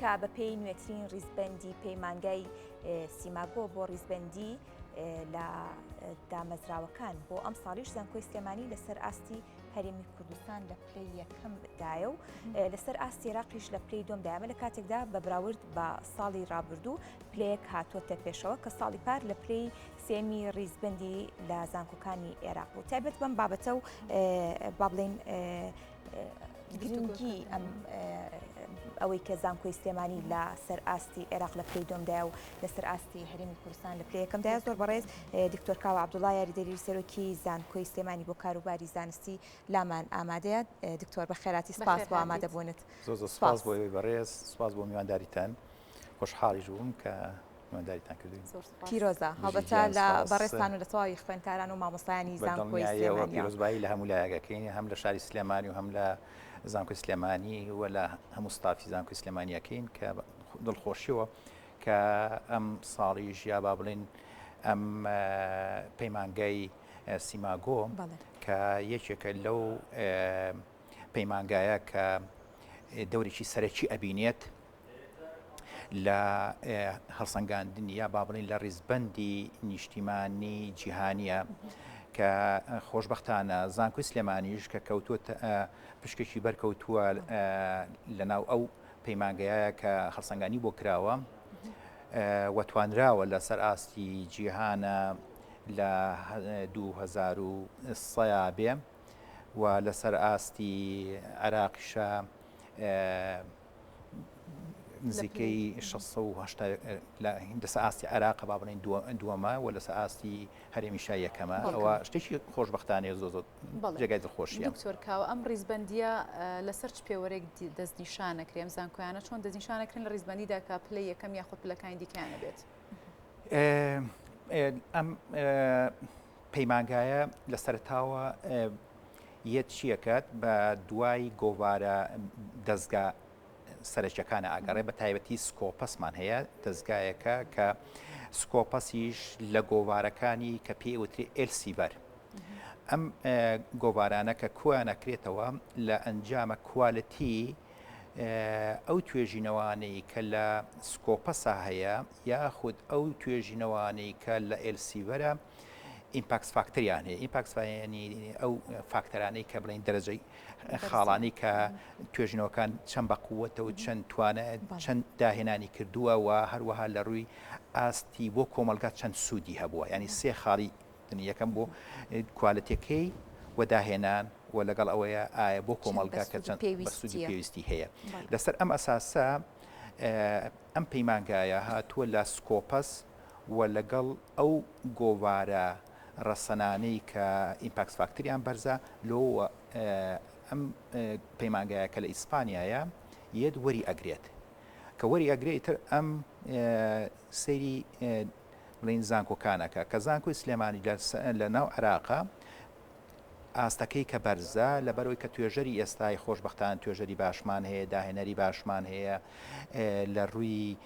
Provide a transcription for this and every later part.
کە بەپێی نوێترین ڕیزبەندی پەیمانگای سیماگۆ بۆ ڕیزبەندی لە دامەزراوەکان بۆ ئەم ساڵیش زانکۆی سلێمانی لەسەر ئاستی هەرێمی کوردستان لە پلەی یەکەم دایە و لەسەر ئاستی عێراقیش لە پلەی دووەم دایە لە کاتێکدا بە براورد بە ساڵی ڕابردوو پلەیەک هاتووەتە پێشەوە کە ساڵی پار لە پلەی سێمی ڕیزبندی لە زانکۆکانی عێراق بوو تایبەت بەم بابەتە و با بڵێین گرنگی ئەم ئەوەی کە زانکۆی سلێمانی لە سەر ئاستی عێراق لە پلەی دووەمدایە و لەسەر ئاستی هەرێمی کوردستان لە پلەی یەکەمدایە زۆر بەڕێز دکتۆر کاوە عەبدوڵا یاریدەری سەرۆکی زانکۆی سلێمانی بۆ کاروباری زانستی لامان ئامادەیە دکتۆر بەخێراتی سپاس بۆ ئامادەبوونت. زۆر زۆر سپاس بۆ ئێوەی بەڕێز سپاس بۆ میوانداریتان خۆشحاڵیش بووم کە میوانداریتان کردوین. پیرۆزە هەڵبەتە لە بەڕێزتان و لە تەواوی خوێندکاران و مامۆستایانی زانکۆی سلێمانیەوە. پیرۆزبایی لە هەموو لایەک ئەکەین هەم لە شاری سلێمانی و هەم لە زانکۆی سلێمانی و لە هەموو ستافی زانکۆی سلێمانی ئەکەین کە دڵخۆشیەوە کە ئەم ساڵیش یا با بڵێین ئەم پەیمانگای سیماگۆ کە یەکێکە لەو پەیمانگایە کە دەورێکی سەرەکی ئەبینێت لە هەڵسەنگاندنی یا با بڵین لە ڕیزبندی نیشتیمانی جیهانیە کە خۆشببختانە زانکۆی سلێمانیش کە کەوتووە پشکێکی بەرکەوتووە لە ناو ئەو پەیمانگەیە کە هەڵسەنگانی بۆ کراوە و توانراوە لەسەر ئاستی جیهانە لە 2023 بێ و لەسەر ئاستی عێراقیشە نزیکەی 680 لەسەر ئاستی عێراق با بڵێین دووەمە و لەسەر ئاستی هەرێمیشا یەکەمە ئەوە شتێکی خۆشبەختانەیە زۆر زۆر جێگای دڵخۆشیە. دکتۆر کاوە ئەم ڕیزبەندییە لەسەر چ پێوەرێک دەستنیشان ئەکرێ؟ ئەم زانکۆیانە چۆن دەستنیشان ئەکرێن لە ڕیزبەندیدا کە پلەی یەکەم یاخود پلەکانی دیکەیان هەبێت؟ ئەم پەیمانگایە لە سەرەتاوە یەت چیەکات بە دوای گۆڤارە دەزگا سەرەکیەکانە ئەگەڕێ بە تایبەتی سکۆپەسمان هەیە دەزگایەکە کە سکۆپەسیش لە گۆڤارەکانی کە پێی وترێ ئێلسیڤەر ئەم گۆڤارانە کە کۆیان ئەکرێتەوە لە ئەنجامە کوالەتی ئەو توێژینەوانەی کە لە سکۆپەسا هەیە یاخود ئەو توێژینەوانەی کە لە ئێلسیڤەرە impact factor یان هەیە impact ینی ئەو فاکتەرانەی کە بڵین دەرەجەی خاڵانی کە توێژینەوەکان چەند بە قووەتە و چەند توانە چەند داهێنانی کردووە و هەروەها لە ڕووی ئاستی بۆ کۆمەلگا چەند سوودی هەبووە ینی سێ خاڵی یەکەم بۆ quality ەکەی و داهێنان و لەگەڵ ئەوەیە ئایا بۆ کۆمەلگا کە چەند سوودی پێویستی هەیە لەسەر ئەم ئەساسە ئەم پەیمانگایە هاتووە لە سکۆپەس و لەگەڵ ئەو گۆڤارە ڕەسەنانەی کە impact factor یان بەرزە لۆوە ئەم پەیمانگایە کە لە ئیسپانیایە یەت وەری ئەگرێت کە وەری ئەگرێت ئیتر ئەم سەیری بڵین زانکۆکانەکە کە زانکۆی سلێمانی لە ناو عێراقە ئاستەکەی کە بەرزە، لەبەرئەوەی کە توێژەری ئێستای خۆشبەختانە توێژەری باشمان هەیە، داهێنەری باشمان هەیە، لە ڕووی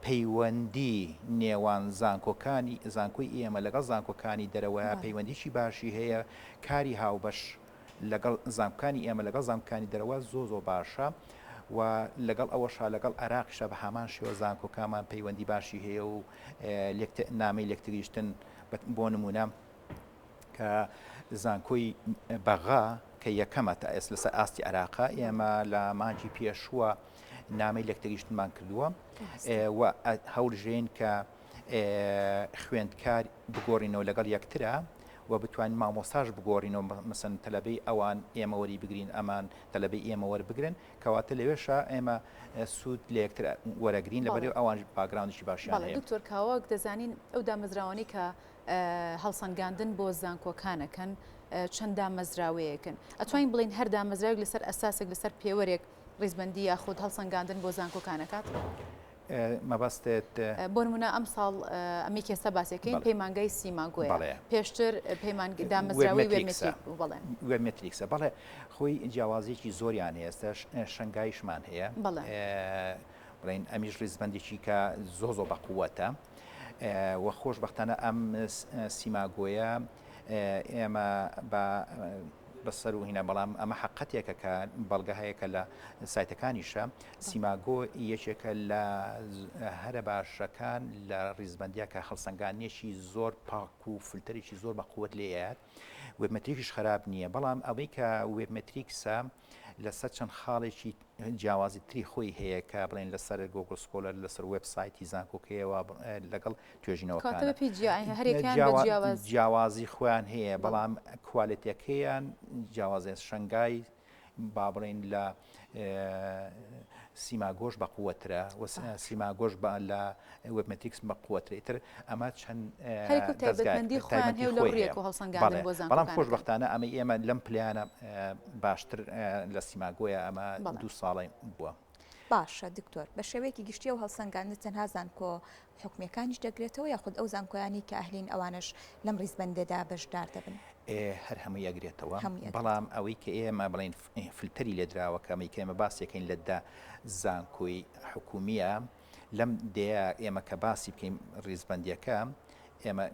پەیوەندی نێوان زانکۆکانی زانکۆی ئێمە لەگەڵ زانکۆکانی دەرەوە پەیوەندیی باشی هەیە، کاری هاوبەش لەگەڵ زانکۆکانی ئێمە لەگەڵ زانکۆکانی دەرەوە زۆر زۆر باشە و لەگەڵ ئەوەشا لەگەڵ عێراقیشا بە هەمان شێوە زانکۆکانمان پەیوەندی باشی هەیە و نامەی لێکتێگەیشتن بۆ نموونە کە زانکۆی بەغا کە یەکەمە تا ئێستا لەسەر ئاستی عێراقە ئێمە لە مانگی پێشووە نامەی لەکتەگەیشتنمان کردووە و هەوڵژێن کە خوێندکار بگۆڕینەوە لەگەڵ یەکترا و بتوانین مامۆستاش بگۆڕینەوە مەسەن تەلەبەی ئەوان ئێمە وەری بگرین ئەمان تەلەبەی ئێمە وەربگرن کەواتە لەوێشا ئێمە سوود لە یەکتر وەرەگرین لەبەر ئەوان background ێکی باشیان هەیە. دکتۆر کاوە وەک دەزانین ئەو دامەزراوانەی کە هەڵسەنگاندن بۆ زانکۆکان ئەکەن چەند دامەزراوەیەکن ئەتوانین بڵێین هەر دامەزراوێک لەسەر ئەساسێک لەسەر پێوەرێک ڕیزبەندی یاخود هەڵسەنگاندن بۆ زانکۆکان ئەکات؟ مەبەستت؟ بۆ نمونە ئەمساڵ ئەمەی کە ئێستا باسیەکەین پەیمانگای سیماگۆیە پێشتر پەیمانگە دامەزراوەی وێبمێتریک بوو بەڵێ. وێبمێتریکسە بەڵێ خۆی جیاوازیەکی زۆریان هەیە ئێستاش شەنگایشمان هەیە بڵێین ئەمیش ڕیزبەندێکی کە زۆ زۆ بەقوەتە. و خۆشبەختانە ئەم سیماگۆیە ئێمە بە. بەسەر و هینا بەڵام ئەمە حقەتێکە کە بەڵگە هەیە کە لە سایتەکانیشە سیماگۆ یەکێکە لە هەرە باشەکان لە ڕیزبەندیا کە هەڵسەنگانیەکی زۆر پاک و فلتەرێکی زۆر بە قوت لێیات وێبمەتریکیش خراپ نییە بەڵام ئەوەی کە وێبمەتریکسە لەسەر چەند خاڵێکی جیاوازی تری خۆی هەیە کە بڵێن لەسەر Google Scholar لەسەر وێبسایتی زانکۆکەیەوە لەگەڵ توێژینەوەکان جیاوازی خۆیان هەیە بەڵام کوالێتەکەیان جیاوازێ شەنگای با بڵێین لە سیماگۆش بە قوترە و سیماگۆش بە لە وێبمەتریکس بە قوترە ئیتر ئەمە چەند تایبەتمەندی خۆیان هەیە لە ڕوویەک و هەڵسەنگاندن بۆ زانکۆکان بەڵام خۆشبەختانە ئەمە ئێمە لەم پلانە باشتر لە سیماگۆیە ئەمە دوو ساڵی بووە. باشە دکتۆر بە شێوەیەکی گشتی ئەو هەڵسەنگاندنە تەنها زانکۆ حکومیەکانیش دەگرێتەوە یاخود ئەو زانکۆیانەی کە ئەهلین ئەوانەش لەم ڕیزبەندەدا بەشدار دەبن؟ هەر هەمووی ئەگرێتەوە بەڵام ئەوەی کە ئێمە بڵێین فلتەری لێدراوە کە ئەمەی کە ئێمە باسیەکەین لە دە زانکۆی حکومیە لەم دەیە ئێمە کە باسی بکەین ڕیزبەندیەکە ئێمە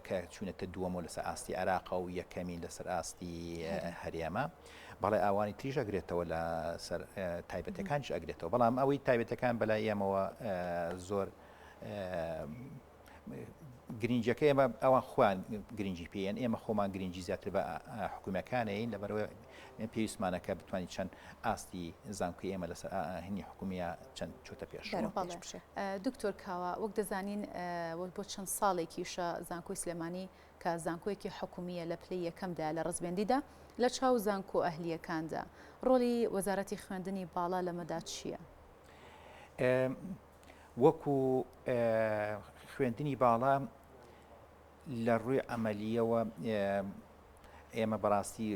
کە چوونەتە دووەمەوە لەسەر ئاستی عێراقە و یەکەمین لەسەر ئاستی هەرێمە بەڵێ ئاوانی تریش ئەگرێتەوە لە سەر تایبەتەکانیش ئەگرێتەوە بەڵام ئەوەی تایبەتەکان بەلای ئێمەوە زۆر گرنگەکە ئێمە ئەوان خۆیان گرنگی پێیان ئێمە خۆمان گرنگی زیاتر بە حکوومەکانەین لەبەرەوە پێویستمانە کە بتوانین چەند ئاستی زانکۆی ئێمە لەسەر هەنی حکومیە چەند چۆتە پێش. دکتۆر کاوە وەک دەزانین وەک بۆ چەند ساڵێکیشە زانکۆی سلێمانی کە زانکۆیەکی حکومییە لە پلەی یەکەمدا لە ڕزبێندیدا لە چاو زانکۆ ئەهلییەکاندا ڕۆڵی وەزارەتی خوێندنی باڵا لەمەدا چییە؟ وەکو خوێندنی باڵا لە ڕووی عەمەلییەوە ئێمە بەڕاستی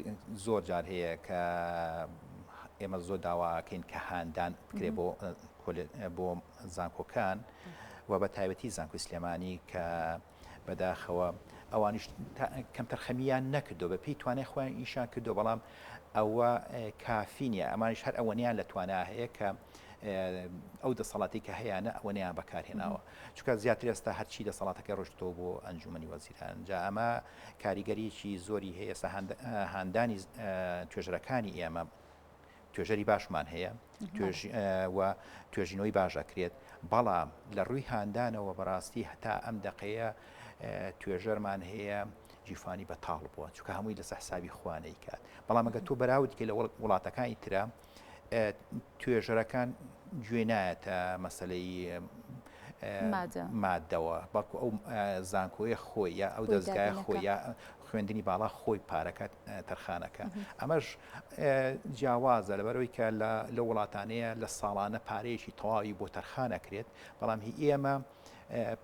زۆر جار هەیە کە ئێمە زۆر داواکەین کە هاندان بکرێ بۆ بۆ زانکۆکان و بە تایبەتی زانکۆی سلێمانی کە بەداخەوە ئەوانیش کەمتەرخەمیان نەکردو بە پێی توانای خۆیان ئیشان کردو بەڵام ئەوە کافی نییە ئەمانیش هەر ئەوەنیان لە توانا هەیە کە ئەو دەسەڵاتی کە هەیەە ئەوەنیان بەکارهێناوە چونکە زیاتر ئێستا هەرچی دەسەڵاتەکەی ڕۆشتەوە بۆ ئەنجومەنی وەزیران جا ئەمە کاریگەریەکی زۆری هەیە ئێستا هاندانی توێژەرەکانی ئێمە توێژەری باشمان هەیە و توێژینەوەی باش ئەکرێت بەڵام لە ڕووی هاندانەوە بەڕاستی هەتا ئەم دەقەیە توێژەرمان هەیە جیفانی بەتاڵ بووە چونکە هەمووی لەسەر حسابی خوانەی کات بەڵام ئەگە تۆ بەراورد کە لە وڵاتەکانی ترە توێژەرەکان گوێ نایەتە مەسەلەی مادەوە بەڵکو ئەو زانکۆیە خۆی یا ئەو دەستگای خۆی یا خوێندنی باڵا خۆی پارەکە تەرخانەکە ئەمەش جیاوازە لەبەرەوەی کە لە وڵاتانەیە لە ساڵانە پارەیەکی تەواوی بۆ تەرخانەکرێت بەڵام هی ئێمە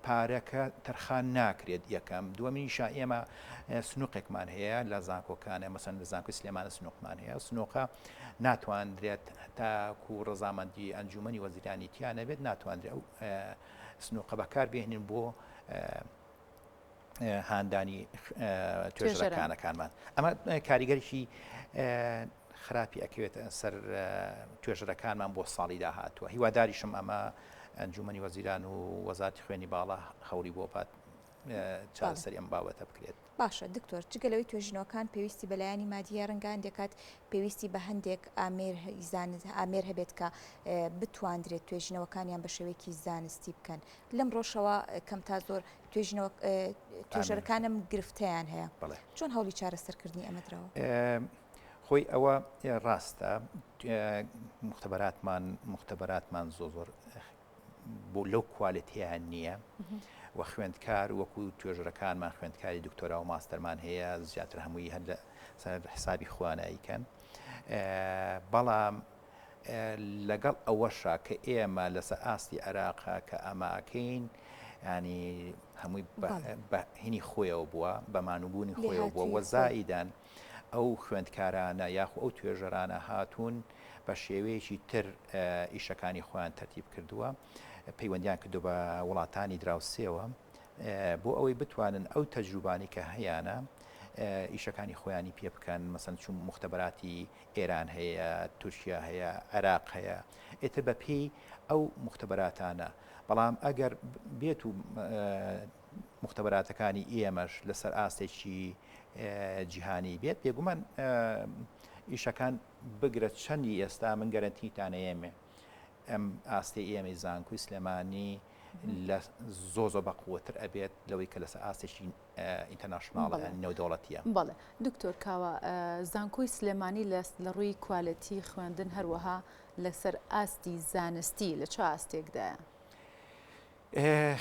پارەکە تەرخان ناکرێت یەکەم، دووەمینیشا ئێمە سنوقێکمان هەیە لە زانکۆکانە مەسەن لە زانکۆی سلێمانە سنوقمان هەیە سنوقە ناتواندرێت تاکو ڕەزامەندی ئەنجومەنی وەزیرانی تیا نەبێت ناتواندرێت ئەو سنوقە بەکار بێنین بۆ هاندانی توێژەرەکانەکانمان ئەمە کاریگەریی خراپی ئەکەوێتە سەر توێژەرەکانمان بۆ ساڵی داهاتووە هیواداریشم ئەمە ئەنجومەنی وەزیران و وەزارەتی خوێنی باڵا هەوڵی بۆ بات چارەسەری ئەم بابەتە بکرێت. باشە دکتۆر جگە لەوەی توێژینەوەکان پێویستی بە لایەنی مادیە رەنگە هەندێک کات پێویستی بە هەندێک ئامێر ئامێر هەبێت کە بتواندرێت توێژینەوەکانیان بە شێوەیەکی زانستی بکەن لەم ڕۆژەوە کەم تا زۆر توێژینەوە توێژەرەکانم گرفتیان هەیە چۆن هەوڵی چارەسەرکردنی ئەمە دراوە؟ خۆی ئەوە ڕاستە مختبەراتمان مختبەراتمان زۆ زۆر بۆ لەو کوالێتیان نییە و خوێندکار وەکو توێژەرەکانمان خوێندکاری دکتۆرا و ماستەرمان هەیە زیاتر هەمووی هەر لە سەر حسابی خواناییکەن بەڵام لەگەڵ ئەوەشا کە ئێمە لەسەر ئاستی عێراقا کە ئەمە ئەکەین ینی هەمووی بە هینی خۆیەوە بووە بە مانوبوونی خۆیەوە بووە وەزایدان ئەو خوێندکارانە یاخو ئەو توێژەرانە هاتوون بە شێوەیەکی تر ئیشەکانی خۆیان تەرتیب کردووە پەیوەندیان کردو بە وڵاتانی دراوسێوە بۆ ئەوەی بتوانن ئەو تەجروبانی کە هەیانە ئیشەکانی خۆیانی پێ بکەن مەسەن چون مختبراتی ئێران هەیە، تورکیا هەیە، عێراق هەیە، ئیتر بە پێی ئەو موختەبەراتانە، بەڵام ئەگەر بێت و موختەبەراتەکانی ئێمەش لەسەر ئاستێکی. جیهانی بێت بێگومان ئیشەکان بگرە چەندی ئێستا من گەرەنتیتانەیەمێ ئەم ئاستەی ئێمەی زانکۆی سلێمانی لە زۆ زۆ بەقوەتر ئەبێت لەوەی کە لەسەر ئاستێکی international نێودەوڵەتیە. بەڵێ دکتۆر کاوە زانکۆی سلێمانی لە ڕووی quality خوێندن هەروەها لەسەر ئاستی زانستی لە چ ئاستێکدایە؟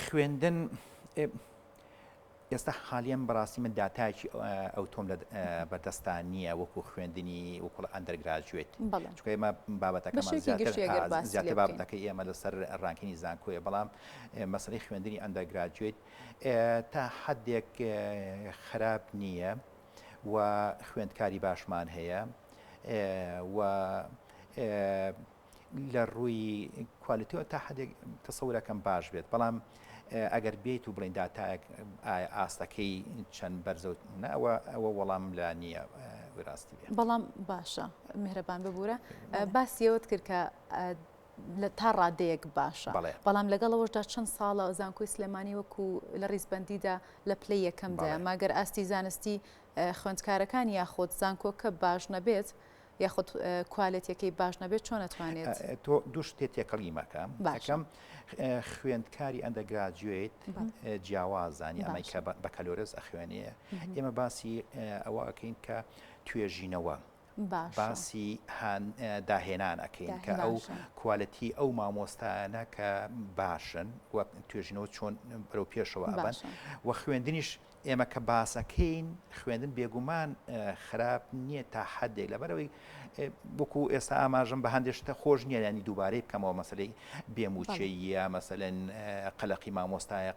خوێندن ئێستا حالیەن بەڕاستی من داتایەکی ئەوتۆم لە بەردەستا نییە وەکو خوێندنی وەکوڵ undergraduate چونکە ئێمە بابەتەکەمان زیاتر بابەتەکەی ئێمە لەسەر ranking ی زانکۆیە بەڵام مەسەلەی خوێندنی undergraduate تا حدێک خراپ نییە و خوێندکاری باشمان هەیە و لە ڕووی quality ەوە تا حدێک تەسەورەکەم باش بێت بەڵام ئەگەر بێیت و بڵین داتایەک ئایا ئاستەکەی چەند بەرزە نە ئەوە ئەوە وەڵام لا نییە ڕاستی بێ بەڵام باشە میهرەبان ببوورە باسی ئەوەت کرد کە لە تا ڕادەیەک باشە بەڵام لەگەڵ ئەوەشدا چەند ساڵە زانکۆی سلێمانی وەکو لە ڕیزبەندیدا لە پلەی یەکەمدایە ماگەر ئاستی زانستی خوێندکارەکان یاخود زانکۆکە باش نەبێت یاخود کوالێتیەکەی باش نەبێت چۆن ئەتوانێت؟ تۆ دوو شتێ تێکەڵی مەکە یەکەم خوێندکاری undergraduate جیاوازانی ئەمەی کە بەکەلۆرێس ئەخوێنێ ئێمە باسی ئەوە ئەکەین کە توێژینەوە باسی داهێنان ئەکەین کە ئەو quality ئەو مامۆستایانە کە باشن و توێژینەوە چۆن بەرەو پێشەوە ئەبەن و خوێندنیش ئێمە کە باسەکەین خوێندن بێگومان خراپ نییە تا حدێک لەبەرەوەی وەکو ئێستا ئاماژەم بە هەندێک شتە خۆش نییە ینی دووبارەی بکەمەوە مەسلەی بێموچەیە مەسەلەن قەلەقی مامۆستایە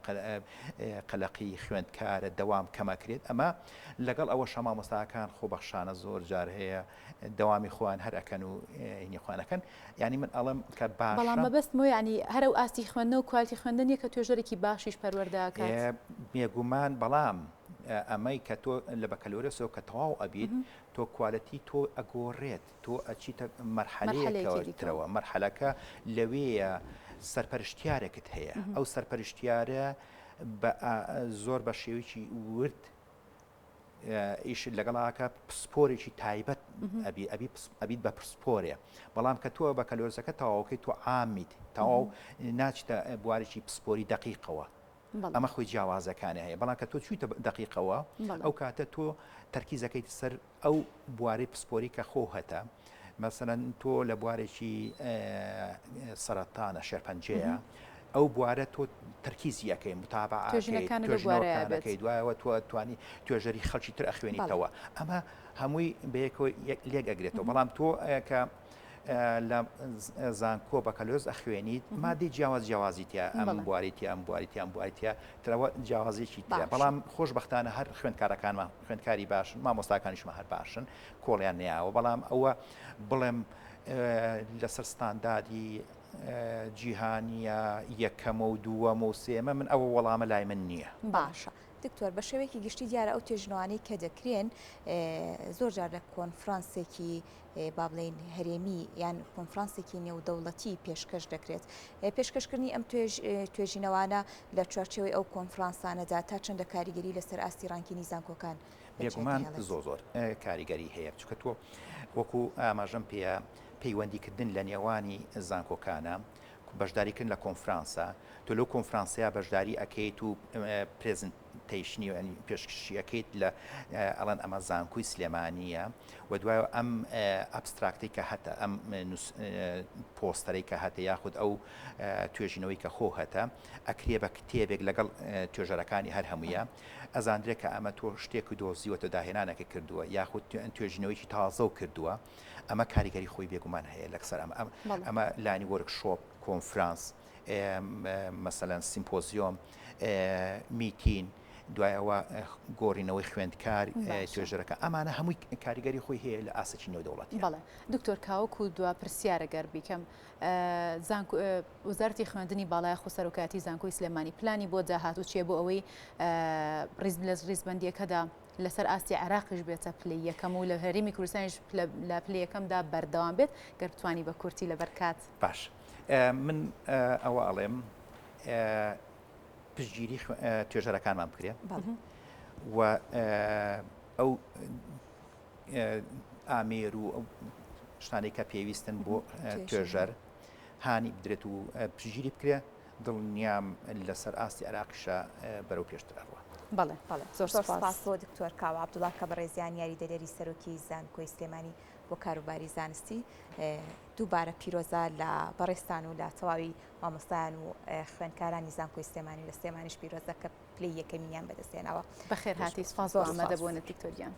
قەلەقی خوێندکارە دەوام کەمەکرێت ئەمە لەگەڵ ئەوەشا مامۆستاکان خۆبەخشانە زۆر جار هەیە دەوامی خۆیان هەر ئەکەن و هینی خۆیان ئەکەن یانی من ئەڵێم کە باشە. بەڵام مەبەستم ئەوەیە یانی هەر ئەو ئاستی خوێندنە و quality خوێندن نییە کە توێژەرێکی باشیش پەروەردە ئەکات. بێگومان بەڵام ئەمەی کە تۆ لە بەکەلۆرێسەوە کە تەواو ئەبیت تۆ quality تۆ ئەگۆڕێت تۆ ئەچیتە مەرحەلەیەکەوە ترەوە مەرحەلەکە لەوێیە سەرپەرشتیارێکت هەیە ئەو سەرپەرشتیارە بە زۆر بە شێوەیەکی ورد ئیشت لەگەڵا ئەکا پسپۆرێکی تایبەت ئەبی ئەبی ئەبیت بە پسپۆرێ بەڵام کە تۆ بە کەلۆرسەکە تەواوەکەی تۆ عامیت تەواو ناچتە بوارێکی پسپۆری دەقیقەوە ئەمە خۆی جیاوازەکانی هەیە بەڵام کە تۆ چویتە دەقیقەوە ئەو کاتە تۆ تەرکیزەکەیت سەر ئەو بوارەی پسپۆری کە خۆو هەتە مەسەلەن تۆ لە بوارێکی سەرەتانە شێرپەنجەیە ئەو بوارە تۆ تەرکیزی ئەەکەی متابعەکەی دوایەوە تۆ توانی توێژەری خەڵکی تر ئەخوێنیتەوە ئەمە هەمووی بەیەکەوە لێک ئەگرێتەوە بەڵام تۆ کە لە زانکۆ بەکەلۆز ئەخوێنیت مادەی جیاواز جیاوازی تیا ئەم بواری تیا ئەم بواری تیا ئەم بواری تیا ترەوە جیاوازێکی تیا بەڵام خۆشبەختانە هەر خوێندکارەکانمان خوێندکاری باشن مامۆستاکانیشمان هەر باشن کۆڵیان نەیاوە بەڵام ئەوە بڵێم لەسەر ستاندادی جیهانیە یەکەمە و دووەمە و سێمە من ئەوە وەڵامە لای من نییە. باشە دکتۆر بە شێوەیەکی گشتی دیارە ئەو توێژینەوانەی کە دەکرێن زۆر جار لە کۆنفرانسێکی با بڵێین هەرێمی یان کۆنفرانسێکی نێودەوڵەتی پێشکەش دەکرێت. پێشکەشکردنی ئەم توێژینەوانە لە چوارچێوەی ئەو کۆنفرانسانەدا تا چەندە کاریگەری لەسەر ئاستی ranking ی زانکۆکان بێگومان زۆر زۆر کاریگەری هەیە چونکە تۆ وەکو ئاماژەم پێیە پەیوەندیکردن لە نێوانی زانکۆکانە بەشداریکردن لە کۆنفرانسە تۆ لەو کۆنفرانسەیە بەشداری ئەکەیت و presentation ی یانی پێشکشی ئەکەیت لە ئەڵێن ئەمە زانکۆی سلێمانییە و دوایەوە ئەم abstract ەی کە هەتە ئەم پۆستەرەی کە هەتە یاخود ئەو توێژینەوەی کە خۆ هەتە ئەکرێ بە کتێبێک لەگەڵ توێژەرەکانی هەر هەموویە ئەزاندرێت کە ئەمە تۆ شتێک و دۆزیوەتە داهێنانەکە کردووە یاخود توێژینەوەیکی تازە و کردووە ئەمە کاریگەری خۆی بێگومان هەیە لەسەر ئەمە ئەمە لانی workshop کۆنفرانس مەسەلەن سیمپۆزیۆم، meeting، دوای ئەوە گۆڕینەوەی خوێندکار، توێژەرەکە، ئەمانە هەمووی کاریگەری خۆی هەیە لە ئاستێکی نێودەوڵەتی. بەڵێ دکتۆر کاوەکو دوا پرسیارە گەر بیکەم زانکۆ وەزارەتی خوێندنی باڵا یاخود سەرۆکایەتی زانکۆی سلێمانی پلانی بۆ داهاتوو چییە بۆ ئەوەی ڕیز لە ڕیزبەندییەکەدا لەسەر ئاستی عێراقیش بێتە پلەی یەکەم و لە هەرێمی کوردستانیش لە پلەی یەکەمدا بەردەوام بێت گەر بتوانی بە کورتی لەبەر کات. باش من ئەوە ئەڵێم پشتگیری توێژەرەکانمان بکرێ و ئەو ئامێر و ئەو شتانەی کە پێویستن بۆ توێژەر هانی بدرێت و پشتگیری بکرێ دڵنیام لەسەر ئاستی عێراقیشە بەرەو پێشتر ئەڕوا. بەڵێ بەڵێ زۆر زۆر سپاس بۆ دکتۆر کاوە عەبدوڵا کە بەڕێزیان یاریدەدەری سەرۆکی زانکۆی سلێمانی بۆ کاروباری زانستی دووبارە پیرۆزە لە بەڕێزتان و لە تەواوی مامۆستایان و خوێندکارانی زانکۆی سلێمانی و لە سلێمانیش پیرۆزە کە پلەی یەکەمینیان بەدەستهێناوە. بەخێرهاتی سپاس بۆ ئامادەبوونت دکتۆر گیان.